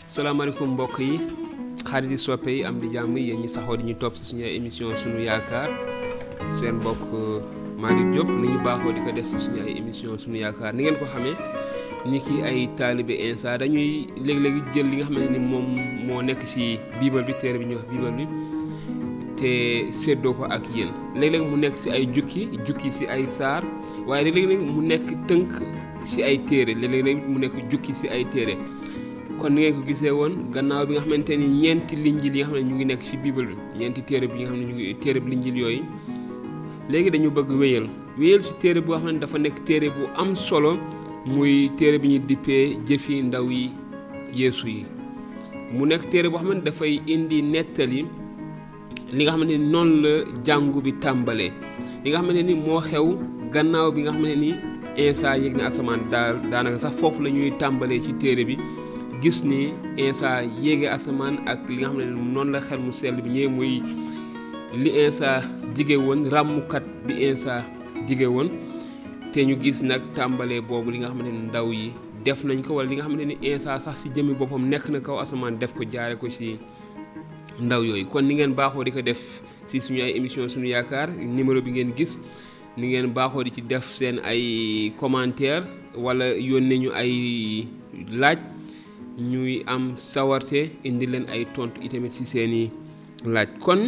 salaamaaleykum mbokk yi xarit yi soppe yi am di jàmm yéen ñi saxoo di ñu topp si suñu émission sunu yaakaar seen mbokk Malick Diop ni ñu baaxoo di ko def si suñu ay émission sunu yaakaar ni ngeen ko xamee ni ki ay taalibe insa dañuy léeg-léegi jël li nga xam ne ni moom moo nekk si biibal bi téere bi ñuy wax biibal bi te séddoo ko ak yéen léeg-léeg mu nekk si ay jukki si ay saar waaye léeg-léeg mu nekk tënk si ay téere léeg-léeg mu nekk jukki si ay téere kon ni ngeen ko gisee woon gannaaw bi nga xamante ni ñeenti linjil yi nga xam ne ñu ngi nekk ci bible bi ñeenti téere bi nga xam ne ñu ngi téere bi linjil yooyu léegi dañu bëgg wéyal ci téere boo xam ne dafa nekk téere bu am solo muy téere bi ñu dippee jëfi ndaw yi yeesu yi mu nekk téere boo xam ne dafay indi nettali li nga xamante ni noonu la jàngu bi tàmbalee li nga xamante ni moo xew gannaaw bi nga xamante ni Insa yéeg na asamaan daanaka sax foofu la ñuy tàmbalee ci téere bi gis ni Insa yéege asamaan ak li nga xam ne noonu la xel mu sell bi ñëwee muy li Insa dige woon ràmmukat bi Insa dige woon te ñu gis nag tàmbalee boobu li nga xamante ni ndaw yi def nañ ko wala li nga xamante ni Insa sax ci jëmmi boppam nekk na kaw asamaan def ko jaare ko ci ndaw yooyu kon ni ngeen baaxoo di ko def ci suñu ay émission suñu yaakaar numéro bi ngeen gis ni ngeen baaxoo di ci def seen ay commentaire wala yónnee ñu ay laaj ñuy am sawarte indi leen ay tontu itamit ci seeni laaj kon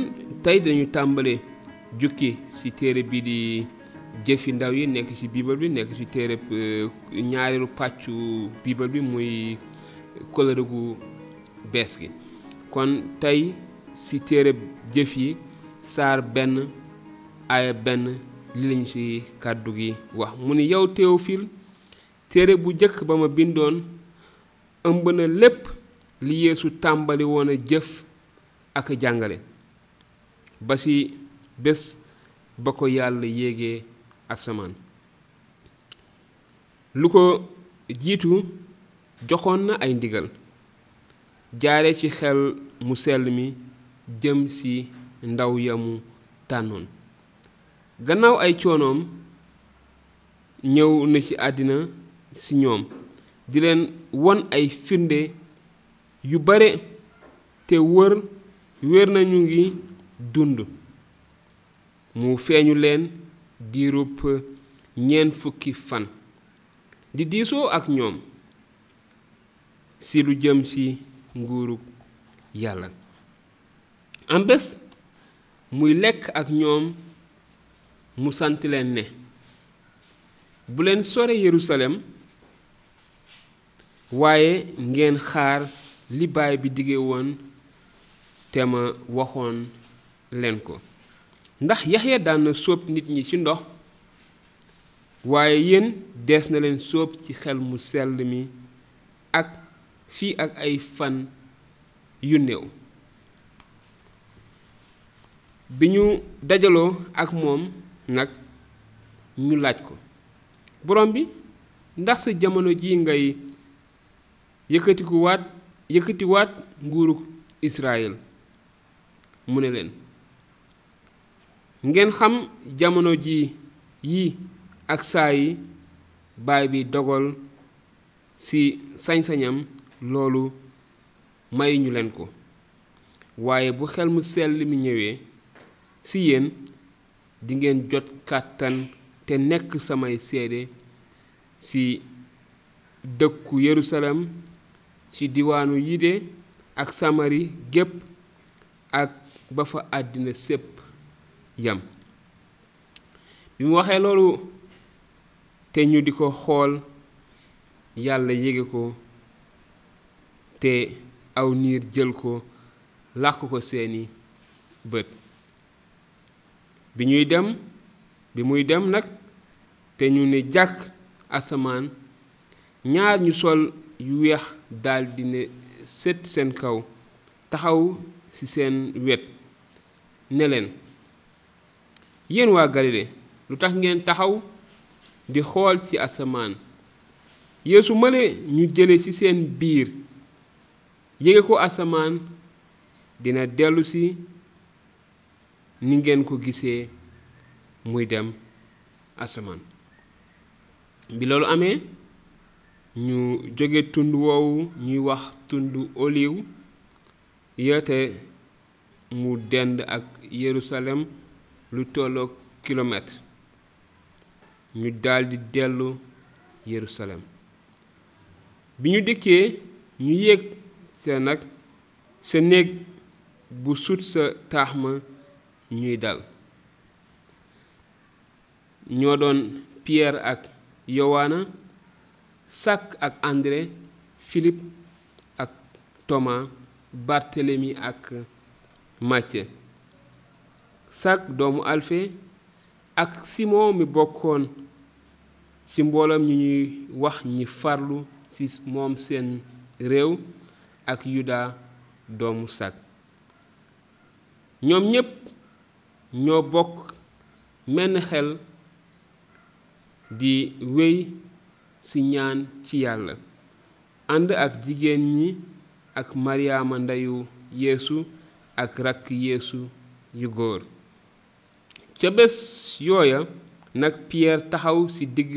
tey dañu tàmbale jukki ci téere bi di jëfi ndaw yi nekk ci biibal bi nekk ci téere ñaareelu pàccu biibal bi muy kóllëre gu bees gi kon tey ci téere jëf yi saar 1 aaya 1 li lañu ci kàddu gi wax mu ni yow Théophile téere bu jëkk ba ma bindoon ëmb na lépp li Yeesu tàmbali woon a jëf ak jàngale ba ci bés ba ko yàlla yéegee asamaan lu ko jiitu joxoon na ay ndigal jaare ci xel mu sell mi jëm ci ndaw yamu tànnoon gannaaw ay coonoom ñëw na ci àddina ci ñoom di leen won ay firnde yu bare te wér nañu ngi dund mu feeñu leen diirub 40 fan di diisoo ak ñoom ci lu jëm ci nguurug yàlla am bés muy lekk ak ñoom mu sant leen ne bu leen sore Yerusalem waaye ngeen xaar li baay bi dige woon te ma waxoon leen ko ndax Yaxya daan na sóob nit ñi ci ndox waaye yéen dees na leen sóob ci xel mu sell mi ak fii ak ay fan yu néew bi ñu dajaloo ak moom nag ñu laaj ko borom bi ndax sa jamono ji ngay yëkkatiwaat nguurug Israël mu ne leen ngeen xam jamono ji yi ak saa yi baay bi dogal ci sañ-sañam loolu may ñu leen ko waaye bu xel mu sell mi ñëwee ci yéen di ngeen jot kàttan te nekk samay seede ci dëkku Yerusalem ci diwaanu Yude ak Samari gépp ak ba fa àddina sépp yam bi mu waxee loolu te ñu di ko xool yàlla yége ko te aw niir jël ko làq ko seeni bët bi muy dem nag te ñu ne jàkk asamaan ñaar ñu sol yu weex daldi ne sët seen kaw taxaw ci seen wet ne leen yéen waa Galile lu tax ngeen taxaw di xool ci asamaan Yeesu male ñu jële ci seen biir yéege ko asamaan dina dellusi ni ngeen ko gisee muy dem asamaan bi loolu amee ñu jóge tund woowu ñuy wax tund Oliw yete mu dend ak Yerusalem lu tollook kilomètre ñu daldi dellu Yerusalem bi ñu dikkee ñu yéeg sa néeg bu sut sa taax ma ñuy dal ñoo doon Pierre ak Yowaana Sak ak André Philippe ak Thomas Barthélemy ak Matthieu Sak doomu Alphe ak Simon mi bokkoon ci mboolam ñu ñuy wax ñi farlu ci moom seen réew ak Yuda doomu Sak ñoom ñépp ñoo bokk menn xel di wéy ci ñaan ci Yàlla ànd ak jigéen ñi ak Maryaama ndeyu Yeesu ak rakk Yeesu yu góor ca bés yooya nag Pierre taxaw ci digg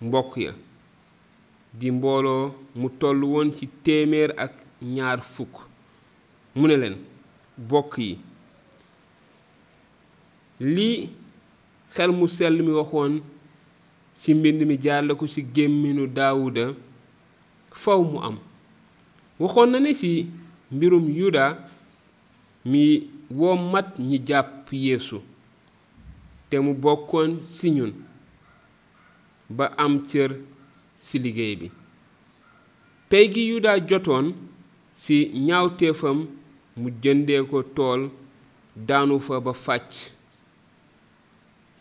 mbokk ya di mbooloo mu toll woon ci 200 mu ne leen bokk yi lii xel mu sell mi waxoon ci mbind mi jaarle ko ci gémminu Daawuda faw mu am waxoon na ne ci mbirum Yuda mi wommat ñi jàpp Yeesu te mu bokkoon ci ñun ba am cër ci liggéey bi pey gi Yuda jotoon ci ñaawteefam mu jëndee ko tool daanu fa ba fàcc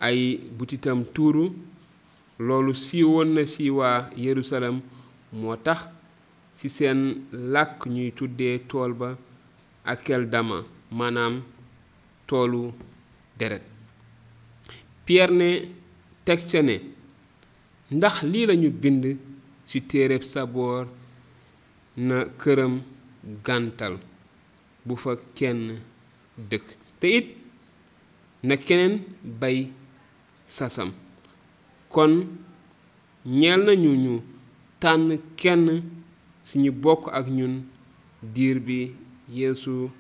ay butitam tuuru loolu siiwoon na ci waa Yerusalem moo tax ci seen làkk ñuy tuddee tool ba Akeldama maanaam toolu deret Pierre ne teg ca ne ndax lii lañu bind ci téereb Saboor na këram gàntal bu fa kenn dëkk te it na keneen bay sasam kon ñeel nañu ñu tànn kenn ci ñu bokk ak ñun diir bi Yeesu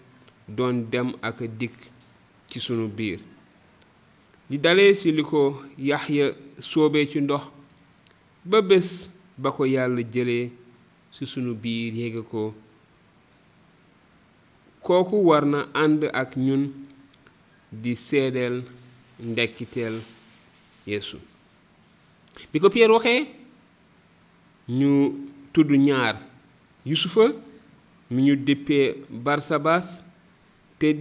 doon dem ak dikk ci sunu biir li dalee ci li ko Yaxya sóobee ci ndox ba bés ba ko Yàlla jëlee ci sunu biir yéege ko kooku war na ànd ak ñun di seedeel ndekkiteel Yeesu bi ko Pierre waxee ñu tudd ñaar Yusufa mi ñu dippee Barsabas te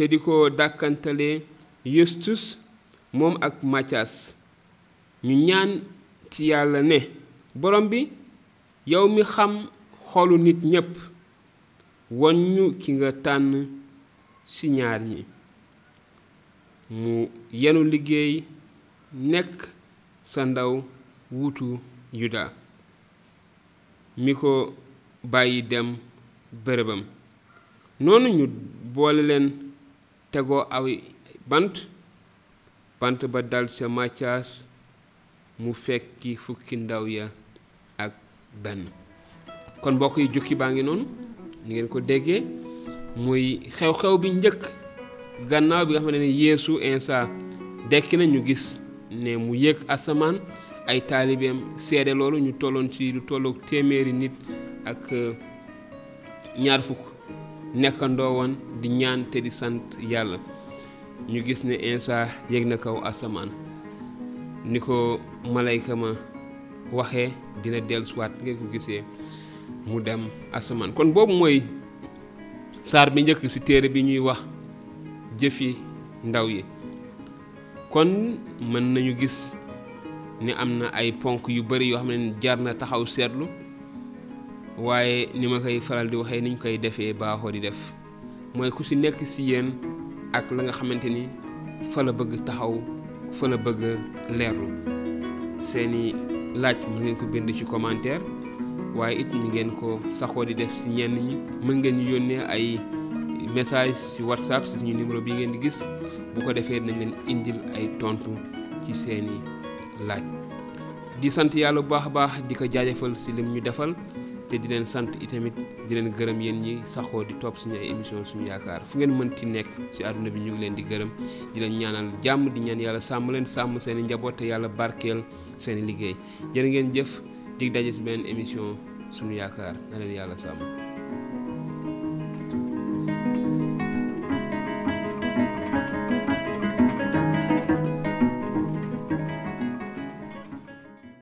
di ko dàkkantalee Yustus moom ak Matyas ñu ñaan ci Yàlla ne borom bi yow mi xam xolu nit ñépp won ñu ki nga tànn ci ñaar ñi mu yenu liggéey nekk sa ndaw wuutu Yuda mi ko bàyyi dem bërëbam noonu ñu boole leen tegoo aw bant ba dal ca Matyas mu fekki fukki ndaw ya ak benn kon mbokk yi jukki baa ngi noonu ni ngeen ko déggee muy xew-xew bi njëkk gannaaw bi nga xam ne Yeesu Insa dekki na ñu gis ne mu yéeg asamaan ay taalibeem seede loolu ñu tolloon ci lu tollook 100 nit ak 20 nekkandoo woon di ñaan te di sant Yàlla ñu gis ne Insa yéeg na kaw asamaan ni ko malayka ma waxee dina dellusiwaat ngeen ko gisee mu dem asamaan kon boobu mooy saar bi njëkk ci téere bi ñuy wax jëfi ndaw yi kon mën nañu gis ni am na ay ponk yu bari yoo xam ne jar na taxaw seetlu waaye ni ma koy faral di waxee niñ koy defee baaxoo di def mooy ku ci nekk ci yéen ak la nga xamante ni fa la bëgg taxaw fa la bëgg leerlu seeni laaj mën ngeen ko bind ci commentaire waaye it ñu ngeen ko saxoo di def ci ñenn ñi mën ngeen ñu yónnee ay message ci WhatsApp ci suñu numéro bi ngeen di gis bu ko defee nañ leen indil ay tontu ci seeni laaj di sant yàlla bu baax a baax di ko jaajëfal si lim ñu defal te di leen sant itamit di leen gërëm yéen ñi saxoo di topp suñu ay émission suñu yaakaar fu ngeen mënti nekk si àdduna bi ñu ngi leen di gërëm di leen ñaanal jàmm di ñaan yàlla sàmm leen sàmm seen i njaboot te yàlla barkeel seen i liggéey jërë ngeen jëf dig daje si beneen émission suñu yaakaar na leen yàlla sàmm